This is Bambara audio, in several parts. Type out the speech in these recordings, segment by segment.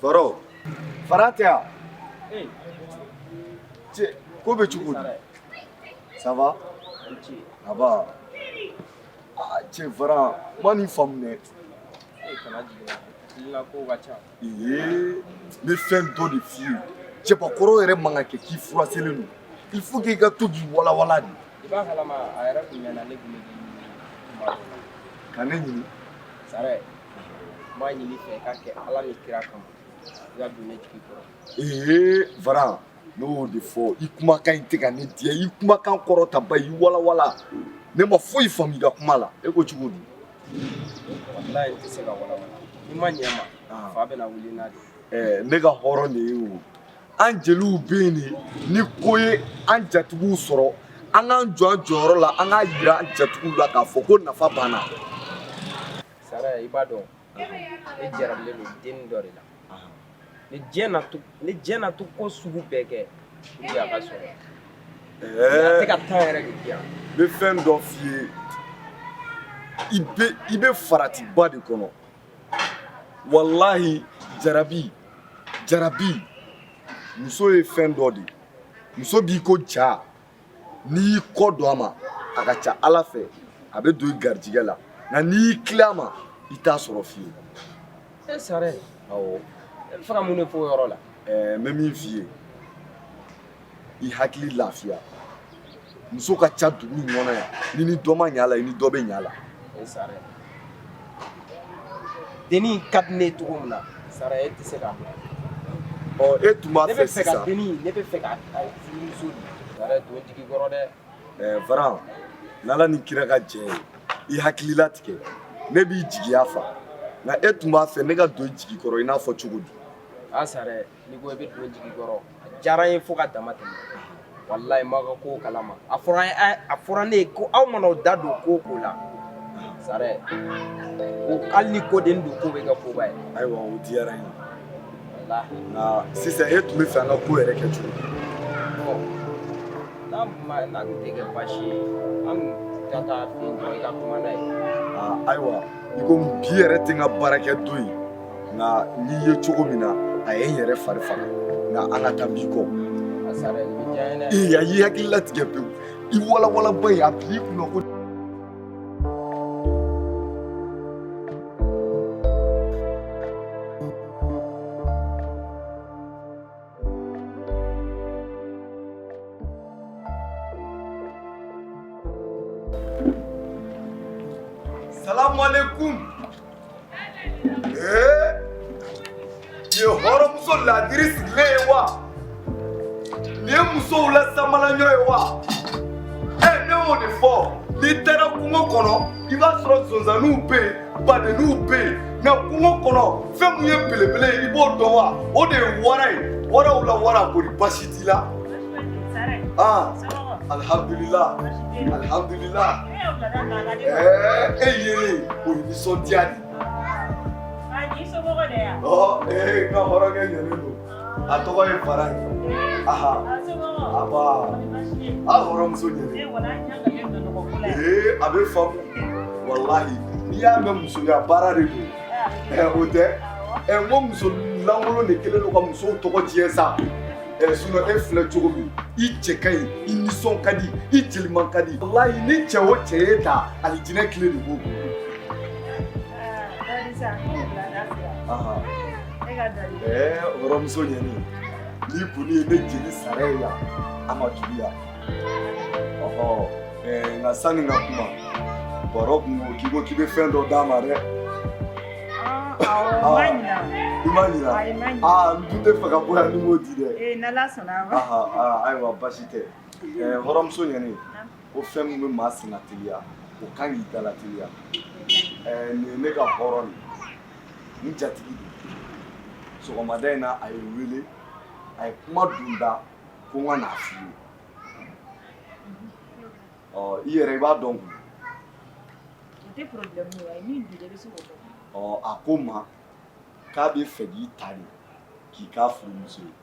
Kɔrɔ fara tɛ yan. Cɛ, ko bɛ cogo di? Ça va? Aba. Ah, cɛ Faran, n ma nin faamu dɛ. Ee, n bɛ fɛn dɔ de f'i ye. Cɛbakɔrɔ yɛrɛ man kan kɛ k'i furaselen don. Il faut que i ka to k'i walawala de. I b'a kalama, a yɛrɛ kun ɲɛna, ne kun bɛ k'i ɲini kuma dɔ la. Ka ne ɲini? Sara, n b'a ɲini i fɛ, i k'a kɛ Ala ni kira kama, i ka don ne jigi kɔrɔ. Ee Varan, ne y'o de fɔ, i kumakan in tɛ ka ne diya. I kumakan kɔrɔ ta ba, i walawala. Ne ma foyi faamu i ka kuma la. E ko cogo di? Walayi, n tɛ se ka walawala. N'i ma ɲɛ n ma, fa bɛna wuli n'a de. Ɛɛ, ne ka hɔrɔn de ye o. An jeliw bɛ yen de, ni ko ye an jatigiw sɔrɔ, an k'an jɔ an jɔyɔrɔ la, an k'a jira an jatigiw la k'a fɔ ko nafa b'an na. Sara, i b'a dɔn, ne jarabilen don dennin dɔ de la. Ne diɲɛ na to, ne diɲɛ na to ko sugu bɛɛ kɛ pour que a ka sɔrɔ. A tɛ ka temps yɛrɛ de di yan. N bɛ fɛn dɔ f'i ye, i bɛ faratiba de kɔnɔ. Walahi, jarabi jarabi, muso ye fɛn dɔ de ye. Muso b'i ko ja, n'i y'i kɔ don a ma, a ka ca Ala fɛ, a bɛ don i garijɛgɛ la. Nka n'i y'i tilen a ma, i t'a sɔrɔ fiyewu. E Sara. Awɔ. E bɛ fɛ ka mun de fɔ o yɔrɔ la? Ɛɛ, n bɛ min f'i ye, i hakili lafiya. Muso ka ca dugu in kɔnɔ yan. Ni dɔ ma ɲa a la, i ni dɔ bɛ ɲa a la. E Sara, dennin ka di ne ye cogo min na, Sara, e tɛ se k'a dɔn. Ɔ, e tun b'a Ne bɛ fɛ fɛ ka sisan. dennin, ne bɛ fɛ ka a furumuso de. Sara, don jigi kɔrɔ dɛ. Ɛɛ Varan, n'Ala ni kira ka jɛ ye, i hakili latigɛ. Ne b'i jigiya fa, nka e tun b'a fɛ ne ka don i jigi kɔrɔ i n'a fɔ cogo di? A Sara, n'i ko i bɛ don jigi kɔrɔ, a diyara n ye fo ka dama tɛmɛ. Walayi, n b'aw ka kow kalama. A fɔra ne ye ko aw mana aw da don ko o ko la, Sara, ko hali ni ko den don, ko bɛ kɛ koba ye. Ayiwa, o diyara n ye. Walahi. Nka sisan, e tun bɛ fɛ an ka ko yɛrɛ kɛ cogo di? Bon, n'a ma, n'a tun tɛ kɛ baasi ye, an tun ka taa fɛ yen dɔrɔn, i ka kuma n'a ye. Aa, ayiwa, i komi bi yɛrɛ tɛ n ka baarakɛ don ye, nka n'i ye cogo min na, a ye n yɛrɛ fari faga. Nka an ka taa, n b'i kɔ. A Sara, nin bɛ diya n ye dɛ. Ee, a y'i hakili latigɛ pewu. I walawalaba in, a bil'i kunna ko Salamu alaikum. Ee, nin ye hɔrɔnmuso ladiri sigilen ye wa? Nin ye musow la samalaɲɔ ye wa? Ɛ, ne y'o de fɔ, n'i taara kungo kɔnɔ, i b'a sɔrɔ sonsanninw bɛ yen, badenninw bɛ yen, nka kungo kɔnɔ fɛn min ye belebele ye, i b'o dɔn wa? O de ye wara ye. Waraw la wara, kori baasi t'i la? Ah, alhamdulillah, alhamdulillah. Ɛɛ, e yelen, o ye nisɔndiya de ye. Ɔ, ee, n ka hɔrɔnkɛ ɲɛnen don. A tɔgɔ ye Fara ye. Aha, aba, a hɔrɔnmuso ɲɛnen. Ee, a bɛ faamu. Walahi, n'i y'a mɛn musoya baara de don. Ɛ, o tɛ. Ɛ, n ko muso lankolon de kɛlen don ka musow tɔgɔ tiɲɛ sa. Ɛ, sinon e filɛ cogo min, i cɛ ka ɲi, i nisɔn ka di, i jeliman ka di. Walahi, ni cɛ o cɛ ye ta, alijinɛ tile de b'o bolo. Aha. Ɛɛ, hɔrɔnmuso ɲɛnen, n'i kɔni ye ne jeli sara ye yan, a ma juguya. Ɔhɔ, ɛɛ, nka sani n ka kuma, baro kun ko k'i ko k'i bɛ fɛn dɔ d'a ma dɛ. I ma ɲina? Aa, n dun tɛ fɛ ka bɔ yan ni m'o di dɛ. Ee, n'Ala sɔnna a ma. Aha, aa, ayiwa, baasi tɛ. Ɛɛ, hɔrɔnmuso ɲɛnen, ko fɛn min bɛ maa senna teliya, o kan k'i dala teliya. Ɛɛ, nin ye ne ka hɔrɔn de ye, n jatigi don. Sɔgɔmada in na, a ye n wele, a ye kuma dun da ko n ka n'a f'i ye. Ɔ, i yɛrɛ i b'a dɔn kun. O tɛ problème ye, a ye min di dɛ, i bɛ se k'o fɔ. Ɔ, a ko n ma k'a bɛ fɛ k'i ta de k'i k'a furumuso ye.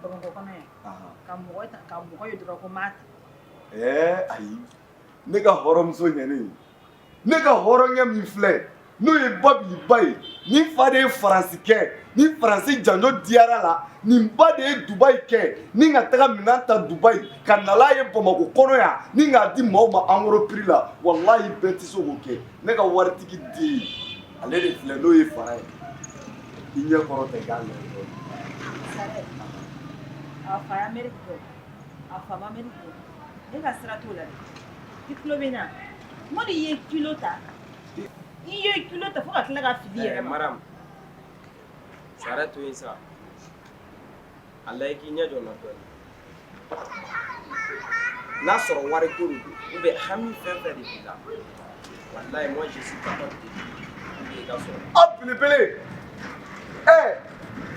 Bamakɔ kɔnɔ yan? Ahan. Ka mɔgɔ ta, ka mɔgɔ ye dɔrɔn ko n b'a ta. Ɛɛ, ayi, ne ka hɔrɔnmuso ɲɛnen, ne ka hɔrɔnkɛ min filɛ. N'o ye Babiliba ye. Nin fa de ye Faransi kɛ, ni Faransi janjo diyara la. Nin ba de ye Dubayi kɛ, ni ka taga minɛn ta Dubayi ka na n'a ye Bamakɔ kɔnɔ yan, ni k'a di maaw ma en gros prix la. Walahi, bɛɛ tɛ se k'o kɛ. Ne ka waritigi den, ale de filɛ, n'o ye Fara ye. I ɲɛ kɔrɔ tɛ, i k'a lajɛ dɔɔnin. Sarɛ, a fa ye Ameriki bɔ, a fa ma Ameriki bɔ, ne ka sira t'o la dɛ. I tulo bɛ n na? N ko i ye kilo ta, i ye kilo ta fo ka tila ka fili i yɛrɛ ma. Maram, Sarɛ to yen sa. A lajɛ k'i ɲɛ jɔ n na dɔɔnin. N'a sɔrɔ wari ko de don ou bien hami fɛn fɛn de b'i la, walayi, moi je suis capable de dire pour que i ka sɔrɔ. A belebele, ɛ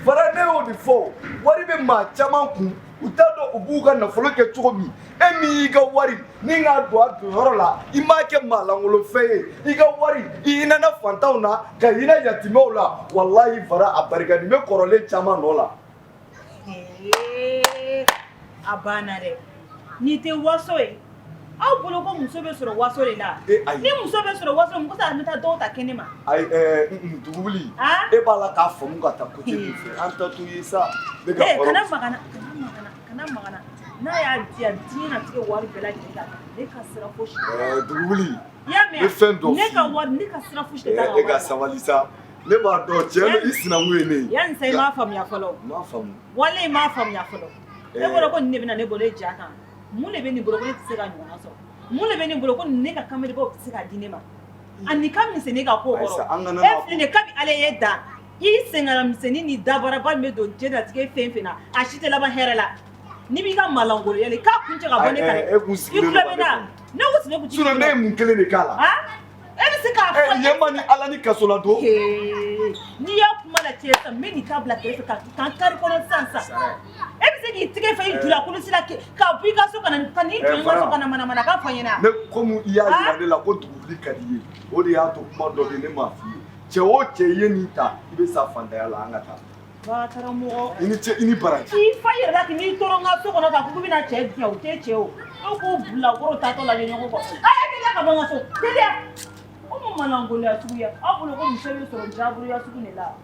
Fara, ne y'o de fɔ. Wari bɛ maa caman kun, u t'a dɔn u b'u ka nafolo kɛ cogo min. E min y'i ka wari ni k'a don a donyɔrɔ la, i m'a kɛ maa lankolonfɛn ye. I ka wari, i hinɛna fantanw na ka hinɛ yatimɛw la. Walahi Fara, a barika nin bɛ kɔrɔlen caman nɔ la. Ee, a banna dɛ. N'i tɛ waso ye, aw bolo ko muso bɛ sɔrɔ waso de la. E ayi. Ni muso bɛ sɔrɔ waso, mun kosɔn an bɛ taa dɔw ta kɛnɛ ma? Ayi, ɛɛ, dugubili. Ah? E b'a la k'a faamu ka taa côté min fɛ, an ta t'u ye sa. Ne ka Ee, hɔrɔn. Kana maga n na, kana maga n na, kana maga n na. N'a y'a diya diɲɛnatigɛ wari bɛɛ lajɛlen ka ne ka sira fosi t'a la. Dugubili. I y'a mɛn? N bɛ fɛn dɔ Ne f'i ka ye. wari, ne ka sira fosi tɛ taa ka E ka wari la. sabali sa. Ne b'a dɔn, cɛ i sinankun ye ne ye. Yanni sa, i m'a faamuya fɔlɔ. N m'a faamu. Wale, i m'a faamuya fɔlɔ. E bolo ko nin de bɛna ne bolo e ja kan. Mun de bɛ nin bolo ko ne tɛ se ka ɲɔgɔnna sɔrɔ? Mun de bɛ nin bolo ko ne ka kamalebaw tɛ se k'a di ne ma? A nin ka misɛn ne ka ko kɔrɔ. Ayisa, an kana E filɛ nin ye, kabi Ala ye dan, i senkala misɛnnin ni dabaraba min bɛ don diɲɛlatigɛ fɛn fɛn na, a si tɛ laban hɛrɛ la. N'i b'i ka malangoloya la, i k'a kun cɛ ka bɔ ne kan dɛ. E kun I sigilen tulo don bɛ ka n ne na? kɔnɔ. Ne ko sigi ne kun Sinon ne ye mun kelen de k'a la? Han, e bɛ se k'a fɔ. Ɛ, yen ma ni Ala ni kaso la don. Hee, n'i y'a kuma la cɛ sisan, n bɛ nin ta bila kɛrɛfɛ ka n kari kɔnɔ sisan sisan. Sarɛ. E bɛ se k'i tigɛ fɛ i jula kulusi la ka bɔ i ka so ka na ka n'i jɔ n ka so ka na manamanakan fɔ n ɲɛna. Ne komi i y'a yira ne la ko dugubili ka di i ye, o de y'a to kuma dɔ bɛ yen, ne m'a f'i ye. Cɛ o cɛ, i ye nin ta, i bɛ sa fantanya la. An ka taa. Ba karamɔgɔ. I ni ce, i ni baraji. K'i fa yɛrɛ la k'i tɔɔrɔ n ka so kɔnɔ k'a fɔ k'u bɛna cɛ diya, o tɛ cɛ o. E k'u bila kɔrɔ taatɔ lajɛ ɲɔgɔn kɔ. A ye teliya ka bɔ n ka so, teliya. O mun manangoloya sugu ye? Aw bolo ko muso bɛ sɔrɔ jagoya sugu de la.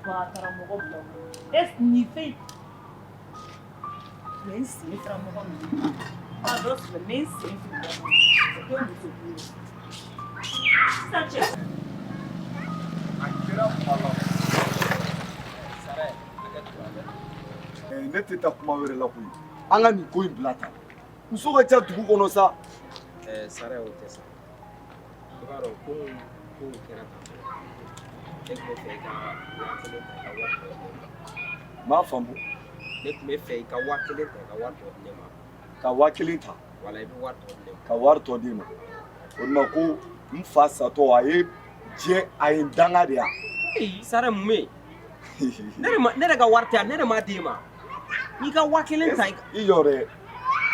Ba karamɔgɔ bila e nin fɛn. N bɛ n sen karamɔgɔ ninnu. A dɔ filɛ, n bɛ n sen fili. O tɛ muso ko ye. Sisan cɛ. A kɛra kuma la. Sarɛ, hakɛ to, hakɛ to. Ne tɛ taa kuma wɛrɛ la koyi. An ka nin ko in bila tan. Muso ka ca dugu kɔnɔ sa. Sarɛ, o tɛ sa. I b'a dɔn ko kow kɛra tan tɔ. Ne tun bɛ fɛ i ka 1000 ta, i ka wari tɔ di ne ma. N m'a faamu. Ne tun bɛ fɛ i ka 1000 ta, i ka wari tɔ di ne ma. Ka 1000 ta. Wala, i bɛ wari tɔ di ne ma. Ka wari tɔ d'i ma. O tuma ko n fa satɔ, a ye diɲɛ, a ye n danga de yan. Ee Sarɛ, mun bɛ yen? Ne de ma, ne de ka wari tɛ yan, ne de m'a d'e ma. I ka 1000 ta i ka. I jɔ dɛ.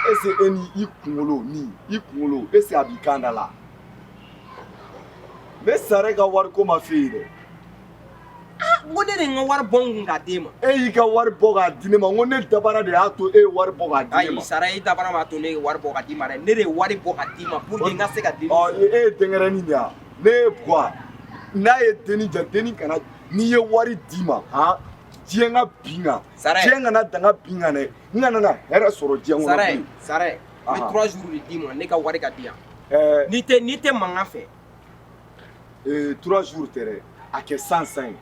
Est-ce que e ni i kunkolo ni i kunkolo, est-ce que a b'i kan da la? Ne Sarɛ ka wari ko ma f'e ye dɛ. N ko ne de ye n ka wari bɔ n kun k'a d'e ma. E y'i ka wari bɔ k'a di ne ma. N ko ne dabara de y'a to e ye wari bɔ k'a di ne Ayi ma. Sara, i dabara m'a to ne ye wari bɔ k'a d'i ma dɛ. Ne de ye wari bɔ k'a d'i ma pour que n ka se ka den Ɔ, e ye denyɛrɛnin de ye wa? Ne ye bɔ n'a ye denni ja, denni kana n'i ye wari d'i ma han, diɲɛ ka bin kan. Sara. Diɲɛ kana danga bin kan dɛ. N kana na hɛrɛ sɔrɔ diɲɛ kɔnɔ Sara, bilen. Sara, n bɛ 3 jours de d'i ma, ne ka wari ka di yan. N'i tɛ mankan fɛ. 3 jours tɛ dɛ, a kɛ san san ye.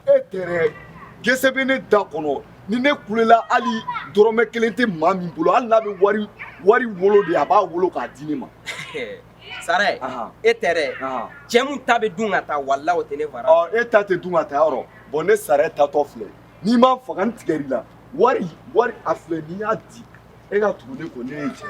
E tɛ dɛ, gese bɛ ne da kɔnɔ. Ni ne kulela, hali dɔrɔmɛ kelen tɛ maa min bolo, hali n'a bɛ wari wolo de, a b'a wolo k'a di ne ma. Sara, e tɛ dɛ. Cɛ mun ta bɛ dun ka taa, walahi, o tɛ ne fara. Ɔ, e ta tɛ dun ka taa yɔrɔ. Bɔn, ne Sara tatɔ filɛ, n'i ma faga n tigɛr'i la. Wari, wari a filɛ, n'i y'a di, e ka tugu ne kɔ, ne ye cɛ.